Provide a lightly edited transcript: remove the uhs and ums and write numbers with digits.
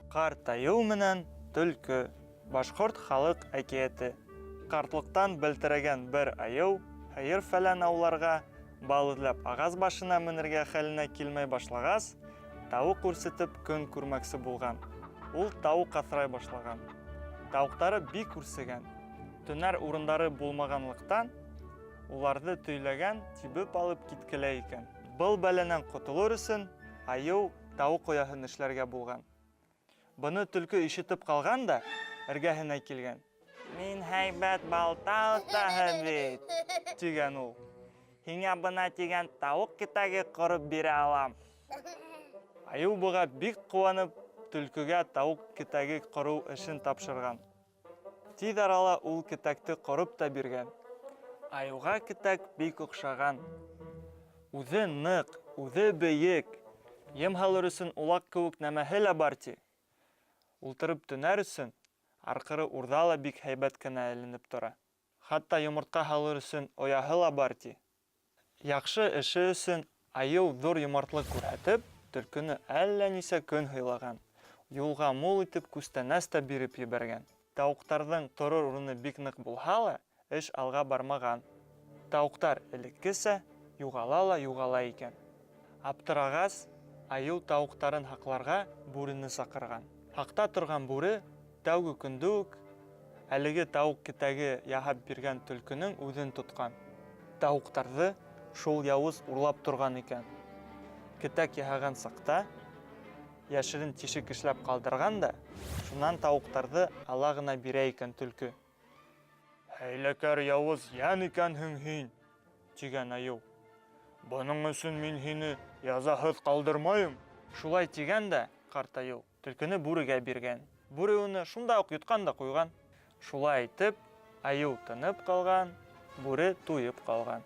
Карт айыу менән төлкө. Башҡорт халыҡ әкиәте. Картлыҡтан белтерәгән бер айыу һыйыр фәлән ауларға, бал эҙләп ағас башына менергә хәленә килмәй башлағас, тауыҡ үрсетеп көн күрмәксе булған. Ул тауыҡ аҫрай башлаған. Тауыҡтары бик үрсегән. Төнәр урындары булмағанлыҡтан, уларҙы төйләгән, тибеп алып киткеләй икән. Был бәләнән ҡотолор өсөн айыу тауыҡ ояһын эшләргә булған. Быны төлкө ишетеп ҡалған да, эргәһенә килгән. Мин һәйбәт балта оҫтаһы бит, тигән ул. Һиңә бына тигән тауыҡ кетәге ҡороп бирә алам. Айыу быға бик ҡыуанып, төлкөгә тауыҡ кетәге ҡороу эшен тапшырған. Тиҙ арала ул кетәкте ҡороп та биргән. Айыуға кетәк бик оҡшаған. Үҙе ныҡ, үҙе бейек. Ем һалыр өсөн улаҡ кеүек нәмәһе лә бар, ти. Ултырып төнәр өсөн арҡыры урҙа ла бик һәйбәт кенә эленеп тора. Хатта йомортҡа һалыр өсөн ояһы ла бар, ти. Яҡшы эше өсөн айыу ҙур йомартлыҡ күрһәтеп, төлкөнө әллә нисә көн һыйлаған, юлға мул итеп күстәнәс тә биреп ебәргән. Тауыҡтарҙың торор урыны бик ныҡ булһа ла, эш алға бармаған. Тауыҡтар элеккесә юғала ла юғала икән. Аптырағас, айыу тауыҡтарын һаҡларға бүрене саҡырған. Һаҡта торған бүре тәүге көндө үк әлеге тауыҡ кетәге яһап биргән төлкөнөң үҙен тотҡан. Тауыҡтарҙы шул яуыз урлап торған икән. Кетәк яһаған саҡта йәшерен тишек эшләп ҡалдырған да, шунан тауыҡтарҙы ала ғына бирә икән төлкө. Хәйләкәр яуыз йән икәнһең һин, тигән айыу. Бының өсөн мин һине язаһыҙ ҡалдырмайым. Шулай тигән дә ҡарт айыу төлкөнө бүрегә биргән. Бүре уны шунда уҡ йотҡан да ҡуйған. Шулай итеп, айыу тынып ҡалған, бүре туйып ҡалған.